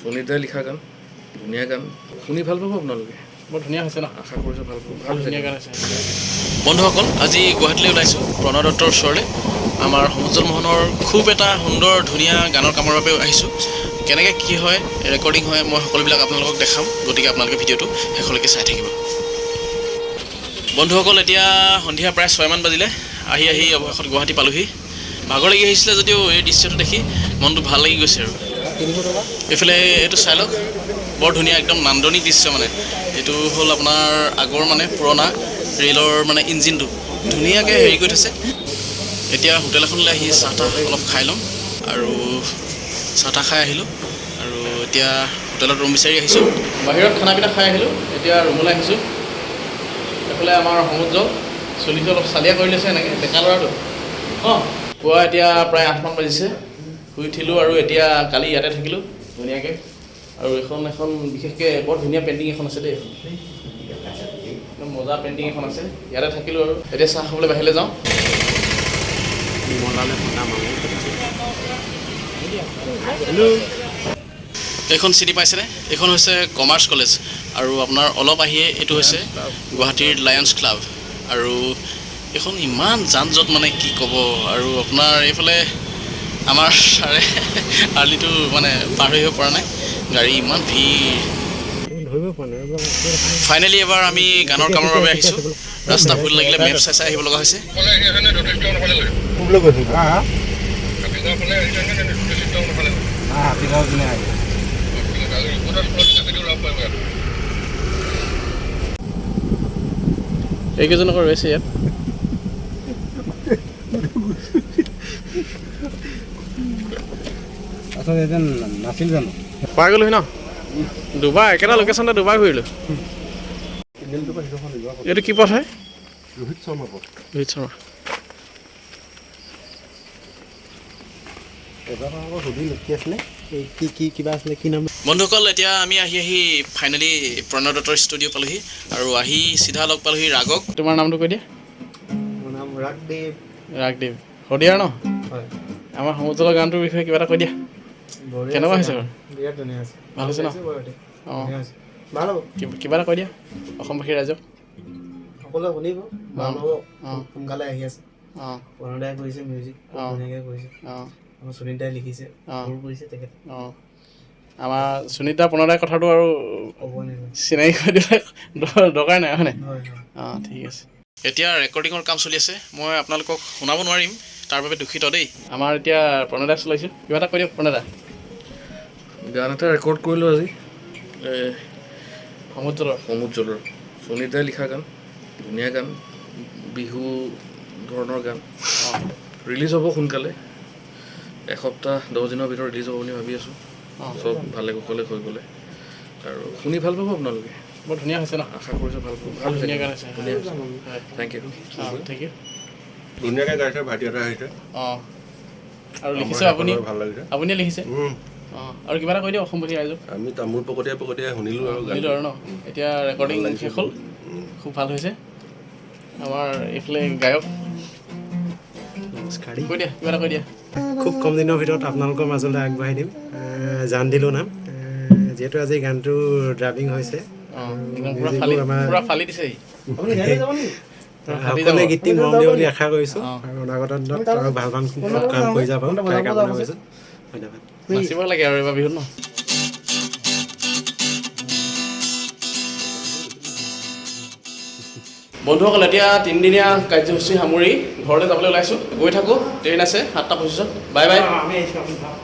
সুনীতাই লিখা গান, ধুনীয়া গান, শুনি ভাল পাব আপোনালোকে। বৰ ধুনীয়া হৈছে ন? আশা কৰিছোঁ ভাল পাব। ভাল হৈছে। ধুনীয়া গান হৈছে। বন্ধুসকল, আজি গুৱাহাটীলৈ ওলাইছোঁ প্ৰণয় দত্তৰ ওচৰলৈ। আমাৰ সমুজ্জ্বল মোহনৰ খুব এটা সুন্দৰ ধুনীয়া গানৰ কামৰ বাবে আহিছোঁ। কেনেকৈ কি হয়, ৰেকৰ্ডিং হয়, মই সকলোবিলাক আপোনালোকক দেখাম। গতিকে আপোনালোকে ভিডিঅ'টো শেষলৈকে চাই থাকিব। বন্ধুসকল, এতিয়া সন্ধিয়া প্ৰায় 6মান বাজিলে। আহি আহি অৱশেষত গুৱাহাটী পালোহি। ভাগৰ লাগি আহিছিলে যদিও এই দৃশ্যটো দেখি মনটো ভাল লাগি গৈছে। আৰু এইফালে এইটো চাই লওক, বৰ ধুনীয়া একদম নান্দনিক দৃশ্য। মানে এইটো হ'ল আপোনাৰ আগৰ মানে পুৰণা ৰেলৰ মানে ইঞ্জিনটো ধুনীয়াকৈ হেৰি কৰি থৈছে। এতিয়া হোটেল এখনলৈ আহি চাহ তাহ অলপ খাই ল'ম। আৰু চাহ তাহ খাই আহিলোঁ আৰু এতিয়া হোটেলত ৰুম বিচাৰি আহিছোঁ। বাহিৰত খানা পিনা খাই আহিলোঁ, এতিয়া ৰুমলৈ আহিছোঁ। এইফালে আমাৰ সমুজ্জ্বল চুলিটো অলপ চালিয়া কৰি লৈছে এনেকৈ, ডেকা ল'ৰাটো। অঁ, পুৱা এতিয়া প্ৰায় 8মান বাজিছে। শুই উঠিলোঁ আৰু এতিয়া কালি ইয়াতে থাকিলোঁ ধুনীয়াকৈ। আৰু এইখন এখন বিশেষকৈ বৰ ধুনীয়া পেইণ্টিং এখন আছে দেই, এইখন একদম মজা পেইণ্টিং এখন আছে। ইয়াতে থাকিলোঁ আৰু এতিয়া চাহ খাবলৈ বাহিৰলৈ যাওঁ। বিমলালে ফোন মামু সুধিছে। হেল্ল'। এইখন চিনি পাইছেনে? এইখন হৈছে কমাৰ্চ কলেজ। আৰু আপোনাৰ অলপ আহিয়ে এইটো হৈছে গুৱাহাটীৰ লায়ন্স ক্লাব। আৰু এইখন ইমান যান জঁট, মানে কি ক'ব। আৰু আপোনাৰ এইফালে আমাৰ ছাৰে আৰ্লিটো মানে পাৰ হৈ আহিব পৰা নাই, গাড়ী ইমান ভিৰ। ধৰিব পৰা নাই। ফাইনেলি এবাৰ আমি গানৰ কামৰ বাবে আহিছোঁ। ৰাস্তা ভুল লাগিলে মেপ চাই চাই আহিব লগা হৈছে। ক'বলৈ গৈছোঁ। হা হা, হাতীগাঁও পিনে আহিব। এইকেইজন আকৌ ৰৈছে ইয়াত। আচলতে এজন নাছিল জানো? পাই গ'লোহি ন? দুবাৰ একেটা লোকেশ্যনতে দুবাৰ ঘূৰিলোঁ। এইটো কি পথ হয়? ৰোহিত শৰ্মা পথ। ৰোহিত শৰ্মা। এবাৰ আকৌ সুধিলোঁ, কি আছিলে, এই কি কি কিবা আছিলে, কি নাম। বন্ধুসকল, এতিয়া আমি আহি আহি ফাইনেলি প্ৰণয় দত্তৰ ষ্টুডিঅ' পালোহি। আৰু আহি চিধা লগ পালোহি ৰাগক। তোমাৰ নামটো কৈ দিয়া। মোৰ নাম ৰাগদেৱ। ৰাগদেৱ শদিয়াৰ ন? হয়। আমাৰ সমুজ্জ্বলৰ গানটোৰ বিষয়ে কিবা এটা কৈ দিয়া। কেনেকুৱা হৈছে বাৰু? বিৰাট ধুনীয়া হৈছে। ভাল হৈছে ন? অঁ। ভাল হ'ব। কিবা এটা কৈ দিয়া অসমবাসী ৰাইজক। সকলোৱে শুনিব, ভাল হ'ব। অঁ। সোনকালে আহি আছে। অঁ। প্ৰণয়দাই কৰিছে মিউজিক, খুব অঁ। ধুনীয়াকৈ কৰিছে। অঁ। আমাৰ সুনীত দাই লিখিছে, অঁ। সুৰ কৰিছে তেখেতে। অঁ, আমাৰ সুনীত দা প্ৰণয়দাৰ কথাটো আৰু ক'ব নালাগে। চিনাকি কৰি দিলে দৰকাৰ নাই, হয়নে? হয় হয়। অঁ, ঠিক আছে। এতিয়া ৰেকৰ্ডিঙৰ কাম চলি আছে, মই আপোনালোকক শুনাব নোৱাৰিম, তাৰ বাবে দুখিত দেই। আমাৰ এতিয়া প্ৰণয়দাক চলাইছোঁ, কিবা এটা কৈ দিয়ক প্ৰণয়দা। গান এটা ৰেকৰ্ড কৰিলোঁ আজি। সমুজ্জ্বলৰ। সমুজ্জ্বলৰ, সুনীতাই লিখা গান, ধুনীয়া গান, বিহু ধৰণৰ গান। অঁ। ৰিলিজ হ'ব সোনকালে, এসপ্তাহ 10 দিনৰ ভিতৰত ৰিলিজ হ'ব বুলি ভাবি আছোঁ। অঁ। চব ভালে কুশলে হৈ গ'লে আৰু শুনি ভাল পাব আপোনালোকে। বৰ ধুনীয়া হৈছে ন? আশা কৰিছোঁ ভাল পাব। ভাল হৈছে। ধুনীয়া গান হৈছে। ধুনীয়া হৈছে। হয়। Thank U. অঁ, thank U. ধুনীয়াকৈ গাইছে, ভাইটি এটা আহিছে। অঁ, আৰু লিখিছে আমাৰ আপুনি? সকলোৰে ভাল লাগিছে। আপুনিয়ে লিখিছে? অঁ, আৰু কিবা এটা কৈ দিয়ক অসমবাসী ৰাইজক। আমি তামোল পকতীয়াই পকতীয়াই শুনিলোঁ আৰু গান। শুনিলোঁ আৰু ন? এতিয়া ৰেকৰ্ডিং ভাল লাগিছে। শেষ হ'ল, খুব ভাল হৈছে। আমাৰ এইফালে গায়ক। নমস্কাৰ। কৈ দিয়া, কিবা এটা কৈ দিয়া। খুব কম দিনৰ ভিতৰত আপোনালোকৰ মাজলৈ আগবঢ়াই দিম। জান দিলোঁ নাম। যিহেতু আজি গানটো ড্ৰাইভিং হৈছে। অঁ, একদম পূৰা মিউজিকো ফালি আমাৰ পূৰা ফালি দিছে সি। পূৰা ফালি যাব। সকলোৱে গীতটি মৰম দিব বুলি আশা কৰিছোঁ। অঁ। আৰু অনাগত দিনত আৰু ভাল ভাল কাম কৰি যাব তাৰে কামনা কৰিছোঁ। ধন্যবাদ। নাচিব লাগে আৰু এইবাৰ বিহুত ন? বন্ধুসকল, এতিয়া তিনিদিনীয়া কাৰ্যসূচী সামৰি ঘৰলৈ যাবলৈ ওলাইছোঁ। গৈ থাকোঁ, ট্ৰেইন আছে 7:25ত। Bye bye. আমি আহিছোঁ, আপুনি যাওক।